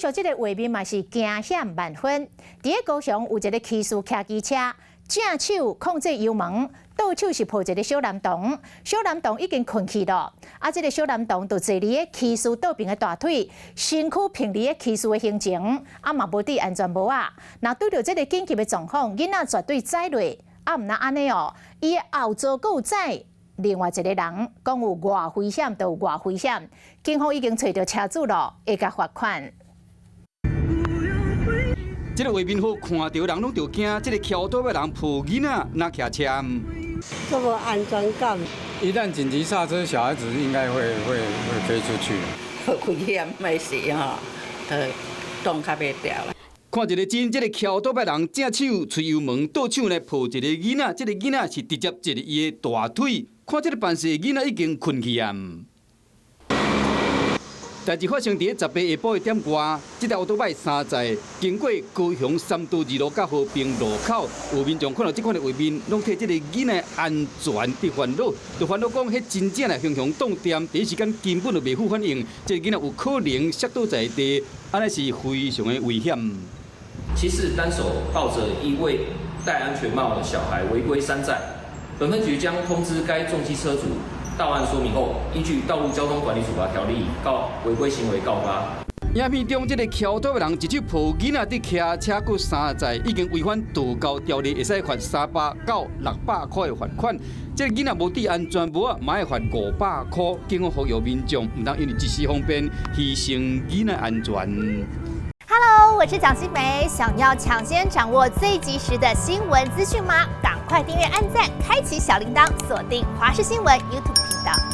續這個畫面嘛是驚險萬分。佇咧高雄有一個騎士騎機車，正手控制油門，倒手是抱一個小男童，小男童已經睏去了。啊，這個小男童就坐佇咧騎士倒爿的大腿，身軀平佇咧騎士的胸前，啊嘛無戴安全帽仔。若拄著這個緊急的狀況，囡仔絕對栽落。啊，毋但按呢哦，伊的後座閣有載另外一個人，講有偌危險就有偌危險。警方已經揣著車主咯，會共罰款。這個畫面好看著人攏著驚，這個騎歐多擺人抱囡仔若騎車，這無安全感。一旦緊急剎車，小孩子應該會飛出去。危險的是吼，就擋較袂牢啦。看一个真，這個騎歐多擺人正手催油門，倒手呢抱一個囡仔，這個囡仔是直接坐佇伊的大腿。看這個扮勢，囡仔已經睏去啊。代誌發生佇咧18下晡1點外，這台歐多擺三載經過高雄三都二路佮和平路口，有民眾看到這款的畫面，攏替這個囡仔安全佇煩惱，就煩惱講，彼真正來雄雄擋電，第一時間根本就袂赴反應，這個囡仔有可能摔倒在地，按呢是非常的危險。其次，單手抱著一位戴安全帽的小孩違規三載，本分局將通知該重機車主到案說明後，依據《道路交通管理處罰條例》告違規行為告發。影片中，這個騎歐多擺人一手抱囡仔佇騎車，閣三載，已經違反道交條例，會使罰300到600塊的罰款。這個囡仔無戴安全帽仔，嘛會罰500塊。警方呼籲民眾，毋通因為一時方便犧牲囡仔安全。 Hello，我是蔣新梅，想要搶先掌握最及時的新聞資訊嗎？趕快訂閱、按讚、開啟小鈴鐺，鎖定華視新聞 YouTube 頻道。